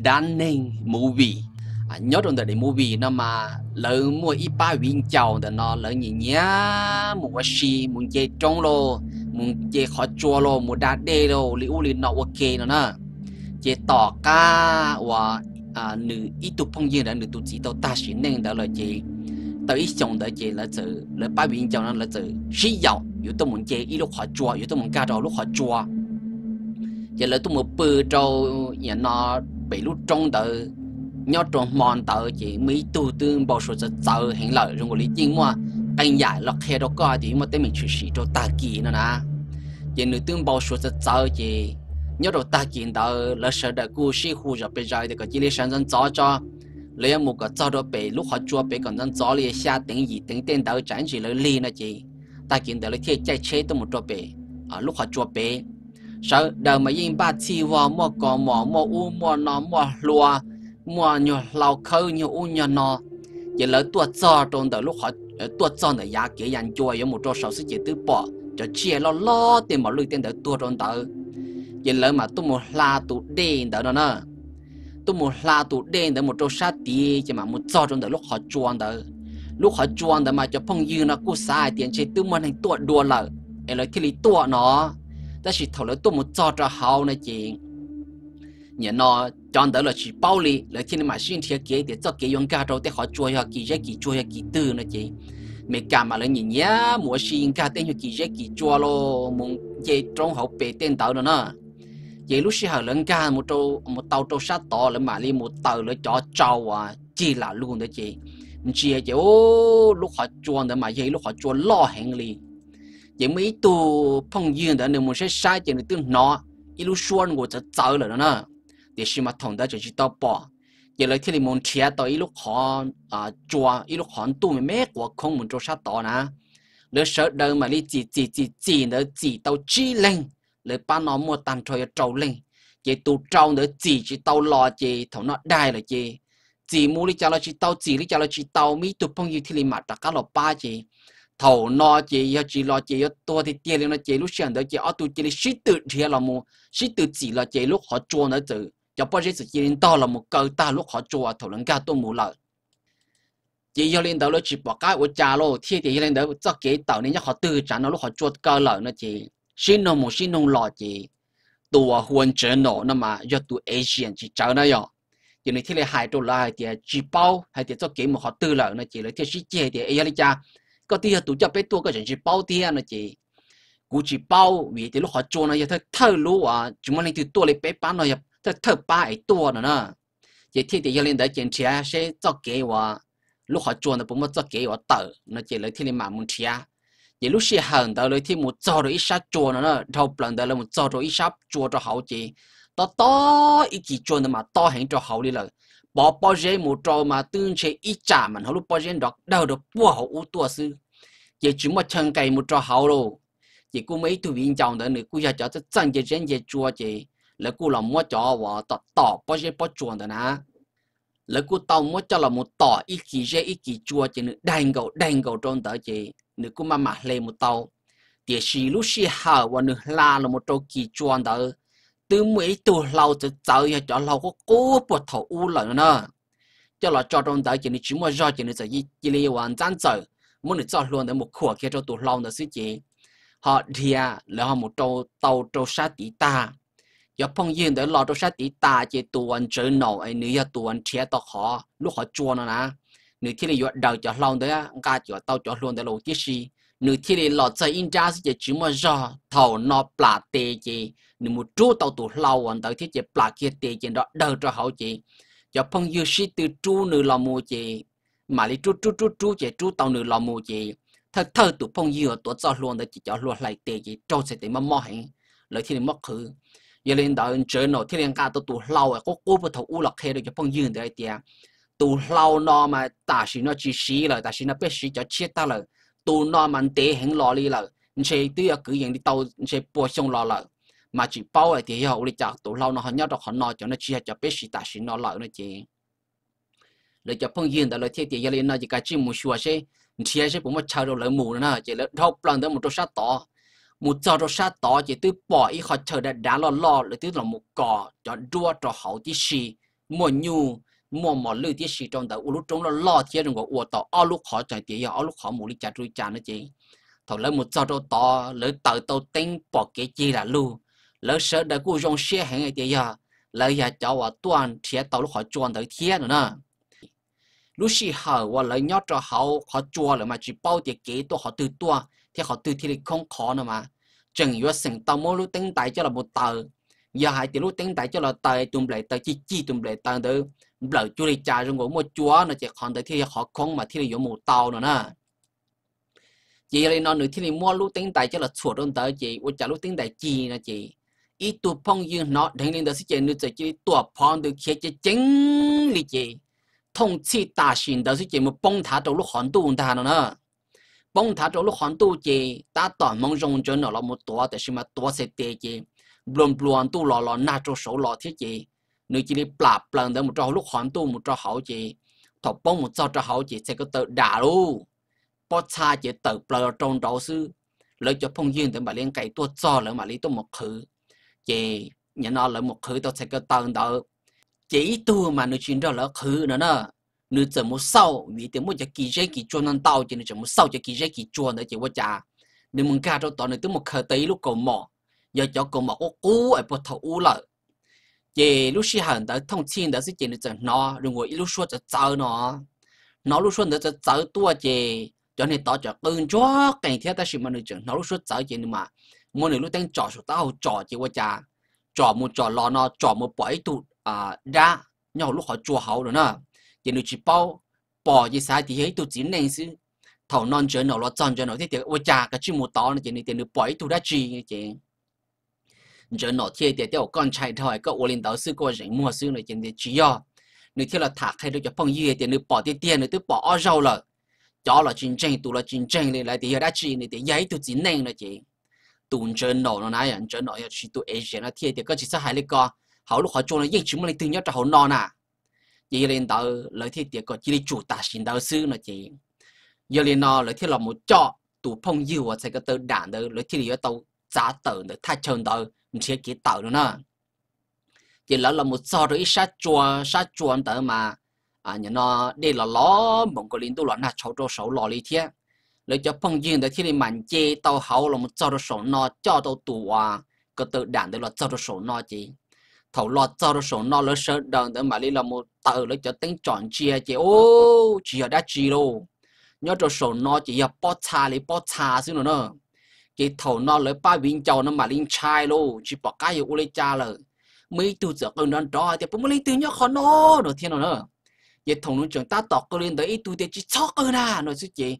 dab neeg movie. Nyob rau ntawm daim movie no mas lawv muaj ib pab viv ncaus ntawm no lawv nyiam nyiam mus ua si, mus nce roob lauj, mus nce qhov tsua lauj, mus da dej lauj, li ub li no ua ke no na. Ces tom qab uas nws ib tug phooj ywg ntawd nws tus txiv tau tag sim neej ntawd lawm ces tau ib xyoos ntawd ces lawv pab viv ncaus no lawv txawm sib yaum yuav tuaj mus nce ib lub qhov tsua, yuav tuaj mus nkag rau lub qhov tsua. Ces lawv tuaj mus pw rau nim no pem lub roob ntawd. Nyob rau hmo ntawd ces muaj ib tug twb npau suav txawv txawv heev lawm, zoo nkaus li yeej muaj qee yam los qhia rau koj tias yuav muaj teeb meem tshwm sim rau tag kis no na. Ces nws twb npau suav txawv txawv ces nyob rau tag kis ntawd lawv sawv daws kuj sib hu zom pes zaws tias kom cia li sawv ntxov ntxov tso, lawv yuav mus kom txog rau pem lub qhov tsua pem kom ntxov ntxov li xya teev yim teev tej ntawd tsam ib ntsis lawv lig no ces tag kis ntawd lawv thiaj caij tsheb tuaj mus rau pem lub qhov tsua pem. Sawv daws mas yeej npaj txhij vog, muaj kos mom, muaj ub muaj no, muaj hlua, muaj nyuag hlau khawb nyuag ub nyuag no. Ces lawv tuaj txog rau ntawm, tuaj txog ntawm yav kev yas ncua yuav mus rau saud xwb ces twb pom cov tsiaj loj loj tej mos lwj tej ntawd tuag rau ntawd. Ces lawv mam tuaj mus hla tus dej ntawd no na. Tuaj mus hla tus dej ntawd mus rau sab tid ces mam mus txog rau ntawm lub qhov tsua ntawd. Lub qhov tsua ntawd mas cov phooj ywg no kuj xav hais tias ntshe twb muaj neeg tuaj dua lawm es lawv thiaj li tuaj no. Tab sis thaum lawv tuaj mus txog rau hauv no ces nim no cov ntawd los tsis paub li, lawv thiaj li mam sib nrhiav kev tias txoj kev yuav nkag rau tej qhov tsua yog kis zeb kis tsua yog kis twg no ces Meskas mas lawv nyiam nyiam mus ua si nkag tej nyuag kis zeb kis tsua los mus nce roob hauv pes tej ntawd no na. Ces lub sij hawm lawv nkag mus tau rau sab tod lawv mam li mus taws lawv cov tsau uas cig lam lug ntawd ces ntsia ces lub qhov tsua ntawd mas yog ib lub qhov tsua loj heev li. Ces muaj ib tug phooj ywg ntawd nws mus saib saib ces nws twb hnov ib lub suab nkaus txawv txawv lawm no na. Tiam sis mas thaum ntawd tseem tsis tau pom. Ces lawv thiaj li mus nrhiav tau ib lub qhov tsua, ib lub qhov ntuj me me quas khoob mus rau sab tod na. Lawv sawv daws mam li txim txim txim txim ntawd txim tau tsib leeg, lawv pab no muaj tag nrho yog rau leeg. Ces tus rau ntawd txim tsis tau los ces thaum no daig lawm ces txim mus li cas los tsis tau, txim li cas los tsis tau, muaj ib tug phooj ywg thiaj li mam rov qab los pab ces thaum no ces yog tsis los ces yuav tuag tiag tiag li no ces lub sij hawm ntawd ces ob tug cia li sib tw dhia los mus, sib tw txim los ces lub qhov tsua ntawd txawm cov pob zeb txawm cia li ntog los mus kaw tag lub qhov tsua thaum lawv nkag tuaj mus lawm. Ces yog li ntawd lawv tsis pom qab ua cas lauj, thiaj tias yog li ntawd txoj kev tawm ne nyob qhov twg, tsam no lub qhov tsua kaw lawm no ces sib nug mus sib nug los ces tus uas hu ua Ntsev Nom no mas yog tus Asian tsis tsawv na yog. Ces nws thiaj li hais rau lawv hais tias tsis paub hais tias txoj kev mus qhov twg lawm no ces lawv thiaj sib ceg tias es yog li cas koj twb yog tus coj peb tuaj koj tseem tsis paub thiab no ces kuv tsis paub vim tias lub qhov tsua no yog thawj thawj lub uas tsis muaj leej twg tuaj li, peb pab no yog thawj thawj pab es tuaj no na. Ces thiaj tias yog li ntawd ces nrhiav seb txoj kev uas lub qhov tsua ntawd puas muaj txoj kev uas tawm no ces lawv thiaj li mam mus nrhiav. Ces lub sij hawm ntawd lawv thiaj mus txog rau ib sab tsua no na, dhau plaws ntawd lawv mus txog rau ib sab tsua rau hauv ces tob tob ib kis tsua ntawd mas tob heev rau hauv li lawm. Pov pob zeb mus rau mas twb ntshe ib tsam mas hnov lub pob zeb nrov dawg rau puag hauv ub tuaj xwb, ces tsis muaj chaw nqes mus rau hauv lauj. Ces kuj muaj ib tug viv ncaus ntawd nws kuj yog cov txawj txawj nce zeb nce tsua ces lawv kuj los muab cov uas tom tom pob zeb pob tsua ntawd na, lawv kuj tau muab coj los mus tom ib kis zeb ib kis tsua ces nws daig nkaus daig nkaus rau ntawd ces nws kuj maj mam hle mus tau. Tiam sis lub sij hawm uas nws hla los mus rau kis tsua ntawd, twb muaj ib tug hlau txawv txawv yog cov hlau qub qub puag thaum ub lawm no na, coj los tso rau ntawd ces nws tsis muaj zog ces nws txawm cia li uas ntxab ntxawm muab nws txoj hlua ntawd mus khuam kiag rau tus hlau ntawd xwb ces ho dhia lawv ho mus rau tau rau sab tid tag. Cov phooj ywg ntawd los rau sab tid tas ces tus uas Ntsev Nom es nws yog tus uas nrhiav tau qhov lub qhov tsua no na, nws thiaj li yuav daws cov hlau ntawd nqa cuam tau cov hlua ntawd los tib si. Nws thiaj li los txog ib nrab xwb ces tsis muaj zog, thaum no plam tes ces nws mus rub tau tus hlau uas ntawd thiab ces plam kiag tes ces nrov dawg rau hauv ces cov phooj ywg sib tw rub nws los mus ces mam li rub rub rub rub ces rub tau nws los mus ces thawj thawj tus phooj ywg uas tuav txoj hlua ntawd ces cov hlua hlais tes ces raug txhais tes mob mob heev, lawv thiaj li muab qhwv. Yog li ntawd Ntsev Nom thiaj li nqa tau tus hlau es qub qub puag thaum ub los qhia rau cov phooj ywg ntawd hais tias tus hlau no mas tam sim no tsis siv lawm, tam sim no peb siv cov tshiab tag lawm, tus no mas ntev heev los li lawm, ntshe twb yuav kwv yees li tau ntshe pua xyoo los lawm, mas tsis paub hais tias yog ua li cas tus hlau no ho nyob rau qhov no, cov no tsis yog cov peb siv tam sim no lawm no ces lawv cov phooj ywg ntawd lawv thiaj tias yog li no ces kav tsij mus xyuas seb, nrhiav seb puas muaj chaw rau lawv mus no na. Ces lawv dhau plaws ntawd mus rau sab tod, mus txog rau sab tod ces twb pom ib qho chaw dav dav loj loj, lawv twb los mus kos cov duab rau hauv tib si, muaj nyuj, muaj mos lwj tib si rau ntawd, ua lub roob loj loj thiab zoo nkaus ua tau ob lub qhov tseem tias yog ob lub qhov mus li cas rau li cas no ces thaum lawv mus txog rau tod lawv taws tau teeb pom kev cig lam lug, lawv sawv daws kuj zoo siab heev hais tias yog lawv yog cov uas tuaj nrhiav tau lub qhov tsua ntawd thiab no na. Lub sij hawm uas lawv nyob rau hauv qhov tsua lawm mas tsis paub tias kev tuaj qhov twg tuaj thiab qhov twg thiaj li khoob qhov no mas tseem yuav xeem tau muab lub teeb ntais coj los mus taws. Yog hais tias lub teeb ntais coj los taws tus nplaim taws cig cig tus nplaim taws ntawd nplawm cuag li cas zoo nkaus muaj cua no ces qhov ntawd thiaj yog qhov khoob mas thiaj li yuav mus tau no na. Ces yog li no nws thiaj li muab lub teeb ntais coj los txhuam rau ntawd ces ua cas lub teeb ntais cig no ces ib tug phooj ywg hnov dheev li ntawd xwb ces nws txawm cia li tuam phov ntws khiav ceev ceev li ces thooj txhij tam sim ntawd xwb ces mus poob nthav rau lub qhov ntuj ntag no na. Poob nthav rau lub qhov ntuj ces tab tom hmoov zoo Ntsaws Nom los mus tuav tab sis mas tuav txhais tes ces nplua nplua ntuj los los nag rau saud los thiab ces nws cia li plam plaws ntawd mus rau hauv lub qhov ntuj mus rau hauv ces thaum poob mus txog rau hauv ces txhais ko taw dam lauj, pob txha ces tawm plaws los rau nraud xwb. Lawv cov phooj ywg ntawd mam li nqes tuaj txog lawv mam li tuaj mus qhwv. Ces nim no lawv mus qhwv tau txhais ko taw ntawd ces ib tug mas nws tsis nrog lawv qhwv no na, nws txawm mus xauj vim tias muaj cov kis zeb kis tsua ntau ntau ces nws txawm mus xauj cov kis zeb kis tsua ntawd ces ua cas nws mus nkag rau tod nws twb mus khaws tau ib lub kaus mom, yog cov kaus mom qub qub es puag thaum ub lawm. Ces lub sij hawm ntawd thooj txhij ntawd xwb ces nws txawm hnov zoo nkaus ib lub suab txawv txawv no. Hnov lub suab ntawd txawv txawv tuaj ces cov niag tod tseem qw ntsuag qees thiab tab sis mas nws tseem hnov lub suab txawv ces nws mam muab nws lub teeb tsom saum taub hau tsom ces ua cas tsom mus tsom los no tsom mus pom ib tug dab nyob hauv lub qhov tsua hauv no na. Ces nws tsis paub, pom ces xav hais tias yog ib tug txiv neej xwb. Thaum no Ntsaws Nom los txog Ntsaws Nom thiaj tias ua cas koj tsis mus tod no ces nws tias nws pom ib tug dab tsi ces Ntsaws Nom thiaj tias tej zaum koj ntshai dhau es koj ua li ntawd xwb koj zeem muag xwb no ces tsis yog. Nws thiaj los tham qhia rau cov phooj ywg tias nws pom tiag tiag nws twb pom ob zaug lawm, cov los tsis ntseeg tus los tsis ntseeg li lawv tias yog dab tsi nws tias yog ib tug txiv neej no ces tus Ntsaws Nom no na, Ntsaws Nom yog tsis tus Asian no thiaj tias koj tsis txhob hais li ko, hauv lub qhov tsua no yeej tsis muaj leej twg nyob rau hauv no na. Ces yog li ntawd lawv thiaj tias kom cia li tsum tam sim ntawd xwb no ces yog li no lawv thiaj los mus coj tus phooj ywg uas txhais ko taw dam ntawd lawv thiaj li yuav tau txav tawm ntawm thaj chaw ntawd nrhiav kev tawm no na. Ces lawv los mus txog rau ib sab tsua, sab tsua ntawd mas nim no dej los los npaum nkaus li ntuj los nag tshauv rau saud los li thiab. Lawv cov phooj ywg ntawd thiaj li mam nce tau hauv los mus txog rau saum no coj tau tus uas ko taw dam ntawd los txog rau saum no ces thaum los txog rau saum no lawv sawv daws ntawd mam li los mus taws lawv cov teeb tsom ntsia ces ub tsis yog dab tsi lauj, nyob rau saum no ces yog pob txha li pob txha xwb no na. Ces thaum no lawv pab viv ncaus no mam li ntshai lauj tsis pom qab yuav ua li cas lawm. Muaj ib tug txawm qw nrov nrov hais tias puas muaj leej twg nyob qhov no no thiab no na. Ces thaum nws tseem tab tom qw li ntawd ib tug tias tsis txhob qw na no xwb ces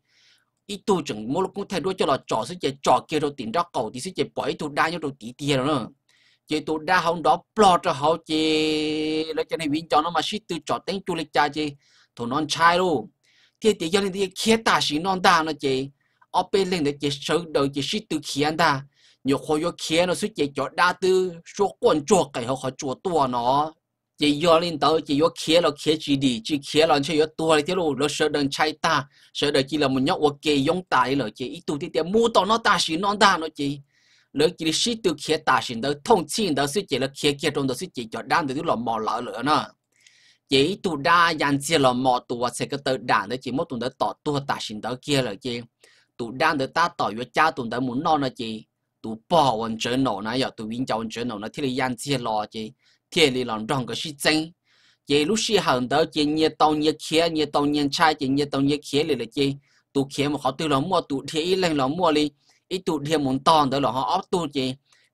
ib tug tseem muab lub koob thaij duab coj los tsom xwb ces tsom kiag rau tim nraub qaum tid xwb ces pom ib tug dab nyob rau tid tiag no na. Ces tus dab hauv nrov plog rau hauv ces lawv cov neeg viv ncaus no mas sib tw tsom teeb cuag li cas ces thaum no ntshai lauj, thiaj tias yog li ntawd khiav tam sim no ntag no ces ob peb leeg ntawd ces sawv daws ces sib tw khiav ntag. Nyuam qhuav yuav khiav no xwb ces cov dab twb suab quaj ntsuag qees hauv qhov tsua tuaj no. Ces yog li ntawd ces yuav khiav los khiav tsis dim tsis khiav los ntshe yuav tuag li thiab lauj. Lawv sawv daws ntshai tag sawv daws cia li los nyob ua ke yoob tas li lawm ces ib tug thiaj tias mus tom no tam sim no ntag no ces lawv cia li sib tw khiav tam sim ntawd thooj txhij ntawd xwb ces lawv khiav kiag rau ntawd xwb ces cov dab ntawd twb los mos lawv lawm na. Ces ib tug dab ya ntxiag los mos tus uas txhais ko taw dam ntawd ces muab tus ntawd tom tuag tam sim ntawd kiag lawm ces tus dab ntawd tab tom yuav cab tus ntawd mus noj no ces tus pog uas Ntsaws Nom na yog tus viv ncaus Ntsaws Nom no thiaj li ya ntxiag los ces thiaj li los nrog nkawd sib txeeb. Ces lub sij hawm ntawd ces nyias tau nyias khiav nyias tau nyias ntshai ces nyias tau nyias khiav li lawm ces tus khiav mus qhov twg los muaj tus dhia ib leeg los muaj li ib tug dhia mus ntog ntawd los ho ob tug ces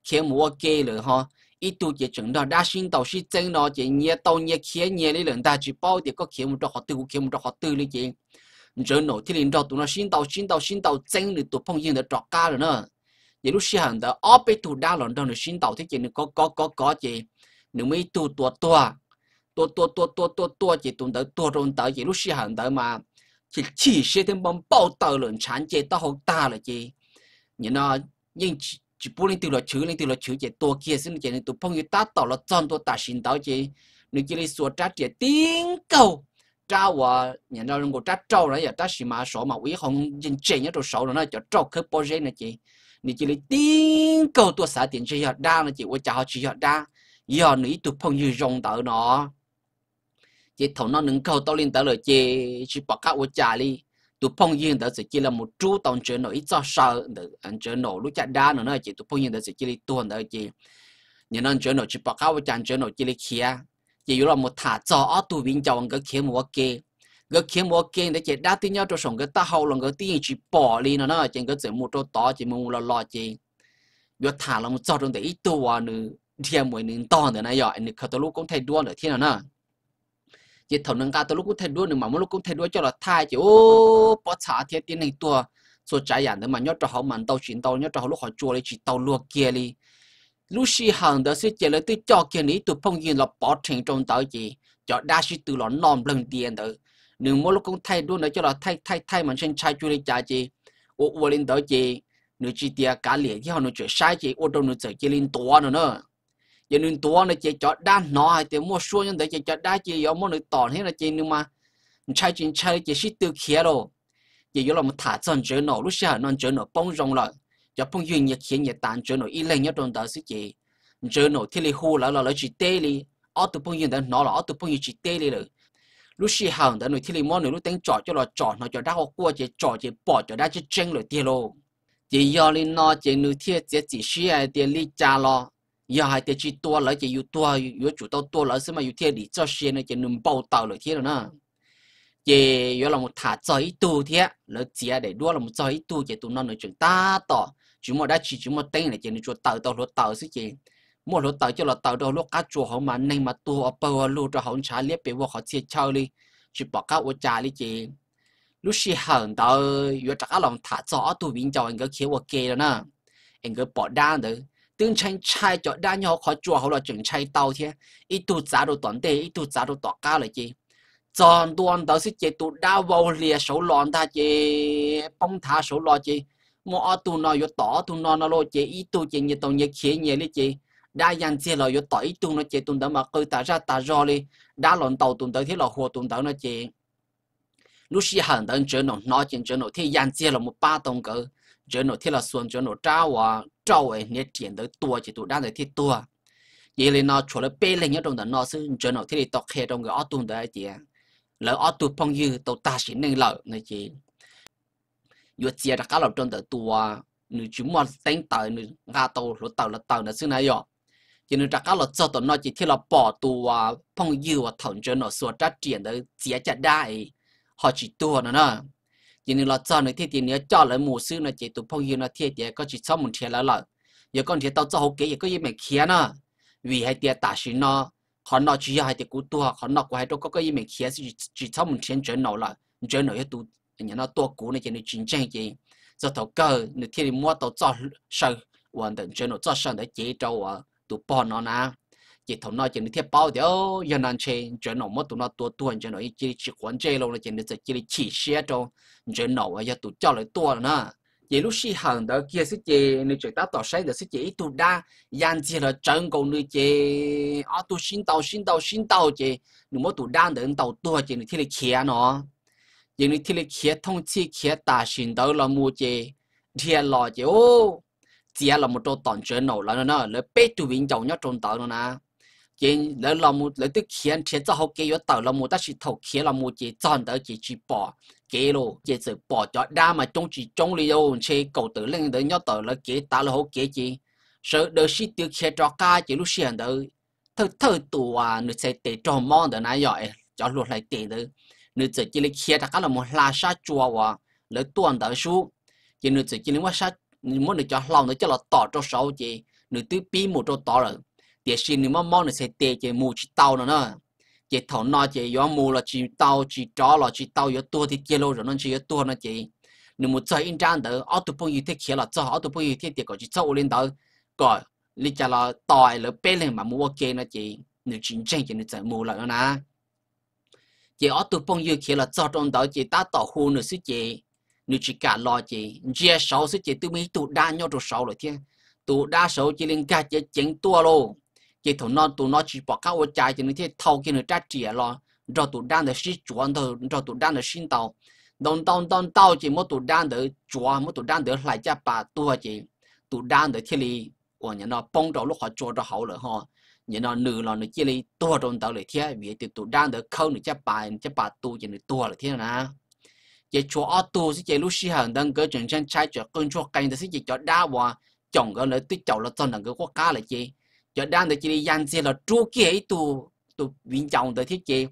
khiav mus ua ke lawm ho ib tug ces tseem nrog dab sib ntaus sib txeeb no ces nyias tau nyias khiav nyias li lawm ntag tsis paub tias koj khiav mus rau qhov twg kuv khiav mus rau qhov twg li ces Ntsaws Nom thiaj li nrog tus no sib ntaus sib ntaus sib ntaus txeeb nws tus phooj ywg ntawd rov qab lawm na. Ces lub sij hawm ntawd ob peb tug dab los nrog nws sib ntaus thiab ces nws kov kov kov kov ces nws muaj ib tug tua tuag, tua tua tua tua tua tua ces tus ntawd tuag rau ntawd ces lub sij hawm ntawd mas chim siab thiab npau npau taws lawm ntshav nce taub hau tag lawm ces nim no yeej tsis pub leej twg los chwv leej twg los chwv ces tua kiag xwb ces nws tus phooj ywg tab tom los txog ntua tam sim ntawd ces nws cia li xuas rab riam tib nkaug, rab uas nim no zoo nkaus rab rauj na yom tab sis mas saud mas ua ib qho ntse ntse nyob rau saud no na cov rauj khawb pob zeb no ces nws cia li tib nkaug tuaj xav tias ntshe yog dab no ces ua cas ho tsis yog dab, yog nws ib tug phooj ywg zoo ntawd no. Ces thaum no nws nkaug tau li ntawd lawm ces tsis pom qab ua cas li, tus phooj ywg ntawd txawm cia li mus rub tau Ntsaws Naum ib txoj saw ntawm Ntsaws Naum lub caj dab no na, ces tus phooj ywg ntawd txawm cia li tuag ntawd ces nim no Ntsaws Naum tsis pom qab ua cas Ntsaws Naum cia li khiav. Ces yuav los mus tham txog ob tug viv ncaus nkawd khiav mus ua ke. Nkawd khiav mus ua ke ntawd ces dab twb nyob rau saum nkawd taub hau los nkawd twb yeej tsis pom li no na, ces nkawd txawm mus rau tod ces mus mus los los ces yuav tham los mus txog rau ntawm ib tug uas nws dhia mus nws ntog ntawd na yog nws khaws tau lub koob thaij duab ntawd thiab no na. Ces thaum nws nqa tau lub koob thaij duab nws mam muab lub koob thaij duab coj los thaij ces ub pob txha thiab tib neeg tuag txhua tsav yam ntawd mas nyob rau hauv mas ntau tsis ntau nyob rau hauv lub qhov tsua li tsis tau luag kiag li. Lub sij hawm ntawd xwb ces lawv twb coj kiag nws ib tug phooj ywg los pov rhees rau ntawd ces cov dab sib tw los noj nplawg ntia ntawd. Nws muab lub koob thaij duab ntawd coj los thaij thaij thaij mas ntshai ntshai cuag li cas ces ua ua li ntawd ces nws tsis tias kav liam thiab ho nws tseem saib ces ua rau nws txawm cia li ntuav no na. Ces nws ntuav no ces cov dab hnov hais tias muaj suab nyob ntawd ces cov dab cia li yuav muab nws tom thiab no ces nws mas ntshai tsis ntshai li ces sib tw khiav lauj. Ces yuav los tham txog Ntsaws Naum, lub sij hawm no Ntsaws Naum poob zoo lawm, cov phooj ywg nyias khiav nyias tas Ntsaws Naum ib leeg nyob rau ntawd xwb ces Ntsaws Naum thiaj li hu lawv los lawv tsis teb li. Ob tug phooj ywg ntawd hnov los ob tug phooj ywg tsis teb li lawm. Lub sij hawm ntawd nws thiaj li muab nws lub teeb tsom coj los tsom hnov cov dab quaj quaj ces tsom ces pom cov dab tseeb tseeb lawm tiag lauj. Ces yog li no ces nws thiaj txiav txim siab hais tias li cas los yog hais tias tsis tua lawv ces yus tuag yuav tsum tau tua lawv xwb mas yus thiaj dim txoj sia no ces nws npau taws lawm thiab no na. Ces yuav los tham txog ib tug thiab, lawv txiav daim duab los txog ib tug ces tus no nws tseem tab tom tsis muaj dab tsi tsis muaj teeb lawm ces nws tsuas taws tau hluav taws xwb ces muaj hluav taws coj los taws rau lub qab tsua hauv mas neeg mas tuag ua pawg ua lug rau hauv ntshav liab pes vog qhov txhia chaw li, tsis pom qab ua cas li ces lub sij hawm ntawd yuav rov qab los tham txog ob tug viv ncaus es nkawd khiav ua ke no na, es nkawd pom dab ntawd twb ntshai ntshai cov dab nyob hauv qhov tsua hauv los tseem ntshai tau thiab, ib tug txav rau tom ntej ib tug txav rau tom qab lawm ces txog ntua ntawd xwb ces tus dab vau hlias saud los ntag ces poob nthav saud los ces muaj ob tug no yuav tom ob tug no no lauj ces ib tug ces nyias tau nyias khiav nyias li ces dab ya ntxiag los yuav tom ib tug no ces tus ntawd mas qw tas zaj tas zog li, dab los ntaus tus ntawd thiab los huas tus ntawd no ces lub sij hawm ntawd Ntsaws Naum hnov ces Ntsaws Naum thiaj ya ntxiag los mus pab tau nkawd, Ntsaws Naum thiaj los xuas Ntsaws Naum rab uas rauj es hniav riam ntawd tua ces tus dab ntawd thiaj tuag. Ces yog li no tshuav lawv peb leeg nyob rau ntawm no xwb, Ntsaws Naum thiaj li tau qhia rau nkawd ob tug ntawd hais tias lawv ob tug phooj ywg tau tag sim neej lawm no ces yuav txiav rov qab los rau ntawm tus uas nws tsis muaj teeb taws nws nqa tau hluav taws los taws ntawd xwb na yom. Ces nws rov qab los txog tom no ces thiaj los pom tus uas phooj ywg uas thaum Ntsaws Naum xuas rab riam ntawd txiav caj dab es ho tsis tuag no na. Ces nws los txog nws thiaj tias nws yuav coj lawv mus xwb no ces tus phooj ywg no thiaj tias koj tsis txhob mus nrhiav lawv lawm, yog koj nrhiav tau txoj hauv kev ces koj yeej meem khiav na, vim hais tias tam sim no qhov no tsis yog hais tias kuv tuag, qhov no kuv hais rau koj koj yeej meem khiav xwb, tsis txhob mus nrhiav Ntsaws Naum lawm, Ntsaws Naum yog tus tua kuv no ces nws tsis ntseeg ces txog thaum kawg nws thiaj li muab tau txoj saw uas ntawm Ntsaws Naum txoj saw ntawd cev rau uas tus pog no na. Ces thaum no ces nws thiaj paub tias yog no ntshe Ntsaws Naum muab tus no tua tuag, Ntsaws Naum cia li tsis quav ntsej los no ces nws txawm cia li chim siab rau Ntsaws Naum uas yog tus coj lawv tuaj no na. Ces lub sij hawm ntawd kiag xwb ces nws tseem tab tom saib ntawd xwb ces ib tug dab ya ntxiag los tsawv nkaus nws ces ob tug sib ntaus sib ntaus sib ntaus ces nws muab tus dab ntawd ntaus tuag ces nws thiaj li khiav no. Ces nws thiaj li khiav thooj txhij khiav tam sim ntawd los mus ces dhia los ces txiav los mus rau tom Ntsaws Naum lawv no na, lawv peb tug viv ncaus nyob rau ntawd no na. Ces lawv los mus lawv twb khiav nrhiav txoj hauv kev yuav tawm los mus tab sis thaum khiav los mus ces txog ntawd ces tsis pom kev los ces txawm pom cov dab mas coob tsis coob li yau ntshe kaum tawm leej ntawd nyob tom lawv kev tav lawv hauv kev ces sawv daws sib tw khiav rov qab ces lub sij hawm ntawd thawj thawj tus uas nws txhais tes raug mob ntawd na yog cov hlua hlais tes ntawd, nws txawm cia li khiav rov qab los mus hla sab tsua uas lawv tuaj ntawd sub. Ces nws txawm cia li muab nws cov hlau ntawd coj los tom rau saud ces nws twb pib mus rau tod lawm, tiam sis nws mob mob nws txhais tes ces mus tsis tau no na. Ces thaum no ces yuav mus los tsis tau, tsis rov los tsis tau, yuav tuag tiag tiag lauj, zaum no ntshe yuav tuag no ces nws mus txog ib nrab ntawd ob tug phooj ywg thiaj khiav los txog, ob tug phooj ywg thiaj tias kom tsis txhob ua li ntawd, kom li cas los tos lawv peb leeg mam mus ua ke no ces nws tsis ntseeg ces nws txawm mus lawm no na. Ces ob tug phooj ywg khiav los txog rau ntawd ces tab tom hu nws xwb ces nws tsis kam los ces ntsia saud xwb ces twb muaj ib tug dab nyob rau saud lawm thiab. Tus dab saud cia li nkag ceev ceev tuaj lauj. Ces thaum no tus no tsis pom qab ua cas ces nws thiaj thau kiag nws rab riam los nrog tus dab ntawd sib tsuav, nrog tus dab ntawd sib ntaus, ntaus ntaus ntaus ntaus ces muab tus dab ntawd tsuav, muab tus dab ntawd hlais caj pas tuag ces tus dab ntawd thiaj li uas no poob rau lub qhov tsua rau hauv lawm ho. nim no nws los nws cia li tuag rau ntawd lawm thiab, vim tias tus dab ntawd khawb nws caj pas, nws caj pas tu ces nws tuag lawm thiab na. Ces tshuav ob tug xwb ces lub sij hawm ntawd nkawd tseem ntshai ntshai, tseem qw ntsuag qees ntawd xwb ces cov dab uas caum nkawd lawv twb caum los txog ntawm nkawd qub qab lawm ces cov dab ntawd cia li ya ntxiag los rub kiag ib tug, tus viv ncaus ntawd thiab ces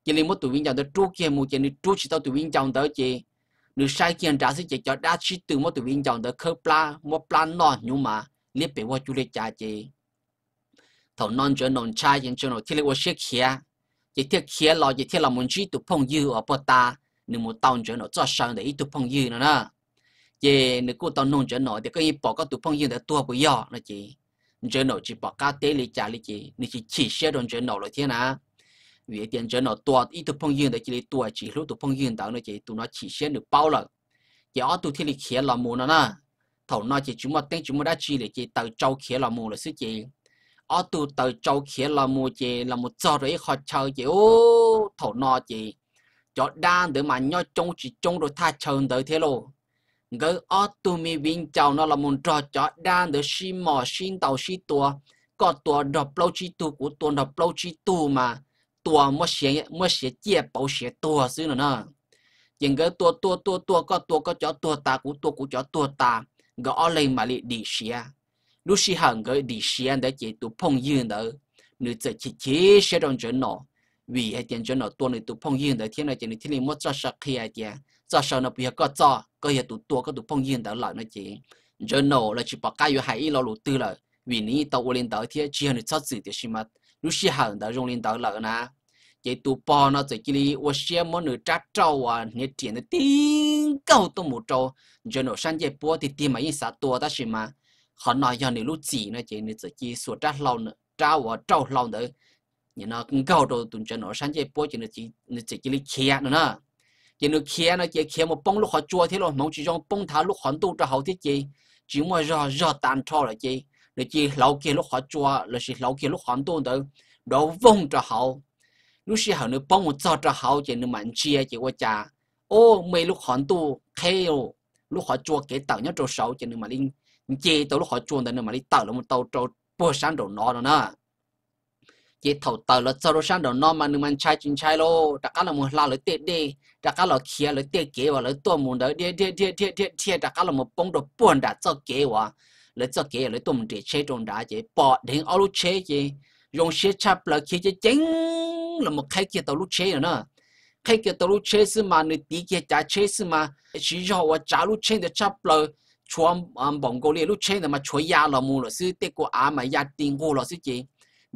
cia li muab tus viv ncaus ntawd rub kiag mus ces nws rub tsis tau tus viv ncaus ntawd ces nws saib kiag nrad xwb ces cov dab sib tw muab tus viv ncaus ntawd khawb plab, muab plab noj hnyuv mas liab pes vog cuag li cas ces thaum no Ntsaws Naum ntshai ces Ntsaws Naum thiaj li ua siab khiav, ces thiaj khiav los ces thiaj los mus ntsib tus phooj ywg uas puag ta nws mus tau Ntsaws Naum txoj saw ntawm ib tug phooj ywg no na. Ces nws kuj tau nug Ntsaws Naum tias koj yeej pom koj tus phooj ywg ntawd tuag puas yog no ces Ntsaws Naum tsis pom qab teb li cas li ces nws chim chim siab rau Ntsaws Naum lawm thiab na. Vim tias Ntsaws Naum tua ib tug phooj ywg ntawd cia li tua tsis hlub tus phooj ywg ntawd no ces tus no chim siab nws paub lawm. Ces ob tug thiaj li khiav los mus no na. Thaum no ces tsis muaj teeb tsis muaj dab tsi li ces taws tsau khiav los mus lawm xwb ces ob tug taws tsau khiav los mus ces los mus txog rau ib qho chaw ces ub, thaum no ces cov dab ntawd mas nyob coob tsis coob rau thaj chaw ntawd thiab lauj. Nkawd ob tug me viv ncaus no los mus nrog cov dab ntawd sib mos sib ntaus sib tua, koj tua nrog plaub tsib tug, kuv tua nrog plaub tsib tug mas tua muab siav ciaj pauv siav tuag xwb no na. Ces nkawd tua tua tua tua, koj tua koj cov tuag tas, kuv tua kuv cov tuag tas, nkawd ob leeg mam li dim siav. Lub sij hawm nkawd dim siav ntawd ces tus phooj ywg ntawd nws txawm chim chim siab rau Ntsaws Naum, vim hais tias Ntsaws Naum tua nws tus phooj ywg ntawd thiab no ces nws thiaj li muab txoj saw qhia hais tias txoj saw no puas yog koj txoj, koj yog tus tua koj tus phooj ywg ntawd lawm no ces Ntsaws Naum los tsis pom qab yuav hais ib lo lus twg lawm vim nws yeej tau ua li ntawd thiab tsis yog nws txhob txwm tiam sis mas lub sij hawm ntawd zoo li ntawd lawm na. Ces tus pog no txawm cia li ua siab muab nws rab rauj uas hniav riam ntawd tib nkaug tuaj mus rau Ntsaws Naum sab ncej puab, tiag tiag mas yeej xav tua tab sis mas qhov no yog nws lub txim no ces nws txawm cia li xuas rab hlau, rab uas rauj hlau ntawd nkaug rau tus Ntsaws Naum sab ncej puab ces nws txawm cia li khiav no na. Ces nws khiav no ces khiav mus poob lub qhov tsua thiab los hmoov tsis zoo poob nthav lub qhov ntuj rau hauv thiab ces tsis muaj zog, zog tag nrho lawm ces nws cia li hlauv kiag lub qhov tsua lossis hlauv kiag lub qhov ntuj ntawd nrov voog rau hauv. Lub sij hawm nws poob mus txog rau hauv ces nws mam ntsia ces ua cas, o, muaj ib lub qhov ntuj qheb, lub qhov tsua kev tawm nyob rau saud ces nws mam li nce tau lub qhov tsua ntawd nws mam li tawm los mus tau rau puag sab nraum no no na. Ces thaum tawm los txog rau sab nraum no mas nws mas ntshai tsis ntshai lauj, rov qab los mus hla lawv tej dej, rov qab los khiav lawv tej kev uas lawv tuaj mus ntawd dhia dhia dhia dhia dhia dhia rov qab los mus poob rau puag nram txoj kev uas lawv txoj kev uas lawv tuaj mus nres tsheb rau nrad ces pom dheev ob lub tsheb ces zoo siab tshaj plaws khiav ceev ceev los mus qheb kiag tau lub tsheb no na. Qheb kiag tau lub tsheb xwb mas nws tiv kiag cav tsheb xwb mas siv zog uas tsav lub tsheb ntawd tshaj plaws, tshuav npaum nkaus li lub tsheb ntawd mas tshuav ya los mus lawm xwb, tej kua av mas ya ti nquag los xwb ces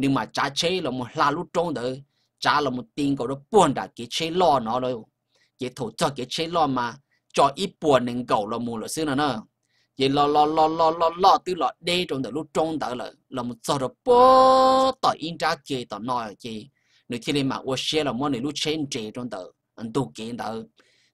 nws mam tsav tsheb los mus hla lub roob ntawd, tsav los mus ti nkaus rau puag nram kev tsheb loj no lawm. Ces thaum txog kev tsheb loj mas tso ib puas nees nkaum los mus lawm xwb no na. Ces los los los los los los twb los deb rau ntawm lub roob ntawd lawm los mus txog rau puag tom ib nrab ke tom no ces nws thiaj li mam ua siab los muab nws lub tsheb nres rau ntawm ntug kev ntawd.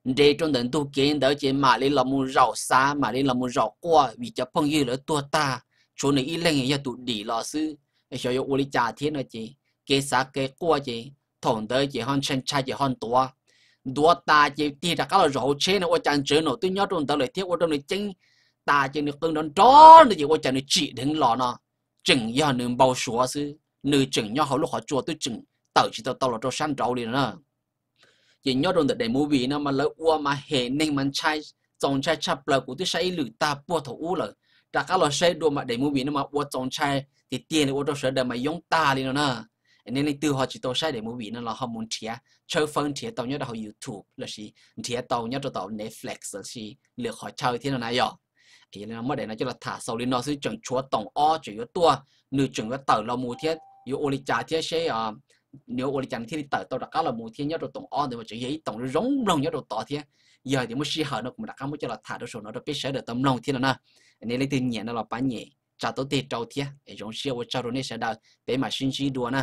Nres rau ntawm ntug kev ntawd ces mam li los mus zaum xav, mam li los mus zaum quaj vim cov phooj ywg lawv tuag tag, tshuav nws ib leeg yog tus dim los xwb, xyov yuav ua li cas thiab no ces kev xav kev quaj ces thaum ntawd ces ho ntshai ntshai ces ho ntuav. Ntuav tas ces tig rov qab los zaum hauv tsheb no ua cas Ntsaws Naum twb nyob rau ntawd lawm thiab ua rau nws ceeb tas ces nws qw nrov nrov ntawd ces ua cas nws tsim dheev los no tseem yog nws npau suav xwb, nws tseem nyob hauv lub qhov tsua twb tseem tawm tsis tau tau los rau sab nraud li no na. Ces nyob rau ntawm daim movie no mas lawv ua mas hem neeg mas ntshai, txaus ntshai tshaj plaws, kuv twb saib ib lwm tag puag thaum ub lawm, rov qab los saib dua mas daim movie no mas ua txaus ntshai tiag tiag li, ua rau sawv daws mas yoob tag li no na. Nej leej twg ho tsis tau saib daim movie no los ho mus nrhiav, tshawb fawb nrhiav tau nyob rau hauv YouTube lossis nrhiav tau nyob rau tom Netflix lossis lwm qhov chaw thiab no na yog. Yog li no muab daim no coj los tham xaus li no xwb, tseem tshuav toom ob tseem yuav tuaj, nws tseem yuav tawm los mus thiab yuav ua li cas thiab seb nws yuav ua li cas nws thiaj li tawm tau rov qab los mus thiab. Nyob rau toom ob ntawd mas tseem yog ib toom zoo mloog nyob rau tod thiab. Yog tias muaj sij hawm no kuv mam rov qab muab coj los tham rau saum no rau peb sawv daws tau mloog thiab no na. Nej leej twg nyiam no los pab nyem tsa tau tig rau thiab. Zoo siab ua tsaug rau nej sawv daws, peb mam sib ntsib dua na.